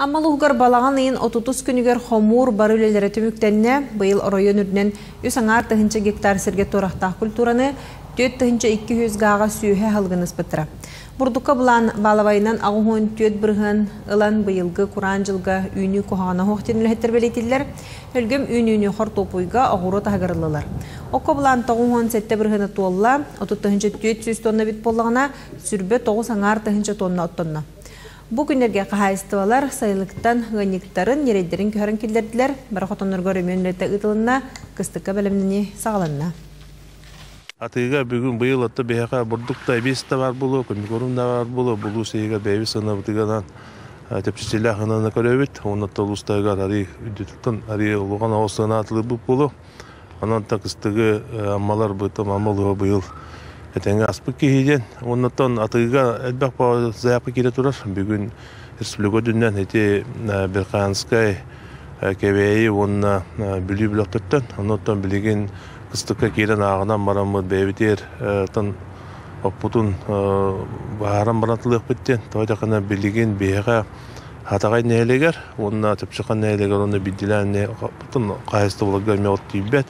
Амма улууһугар балаҕан ыйын 30 күнүгэр хомуур бары үлэлэрэ түмүктэннэ. Быйыл оройуон үрдүнэн 3,5 тыһыынча гектар сиргэ туорахтаах культураны 4 200 гааҕа сүөһү аһылыгын ыспыттара. Бурдукка былаан баалабайынан 84% ылан быйылгы кураан дьылга үүнүү куһаҕана суох диэн үлэһиттэр бэлиэтииллэр. Өлгөм үүнүүнү хортуоппуйга оҕуруот аһыгар ыллылар. Окко былаан 97 бырыһыана туолла, 30 400 тонна эбит буоллаҕына, 29,5 тыһыынча тонна оттонно. Бу күннэргэ хаһаайыстыбалар сайылыктан ыанньыктарын, ньирэйдэрин көһөрөн киллэрдилэр. Бары хотоннорго өрөмүөн үлэтэ ыытылынна, кыстыкка бэлэмнэнии саҕаланна. Атыыга бүгүн быйыл отто биһиэхэ бурдук да эбиэс да баар буолуо, комбикорм да баар буолуо, булуус иһигэр бэйэбит сыанабытыгынан чэпчэтиилээх ынаны көрөбүт. Уонна улуустарыгар арыы үрдүттэн арыы улахан оҕус сыана атылыырбыт буолуо. Онон та кыстыгы аммалар бытым амма улууһа быйыл этэҥҥэ аспыт киһи диэн. Оннуттан атыыга элбэх заявка киирэ турар. Бүгүн республика үрдүнэн ити Берханскай, Кэбээйи уонна Бүлүү бөлөхтөртөн. Оннуттан билигин кыстыкка киирэн ааҕынан бараммыт бэйэбитигэр оппутун баһааран баран тылыахпыт диэн. Тоҕо диэххинэ билигин биһиэхэ Хатаҕай нэһилиэгэр уонна Чапчыкан нэһилиэгэр уонна биирдиилээн хаһаайыстыбаларга эмиэ от тиийбэт.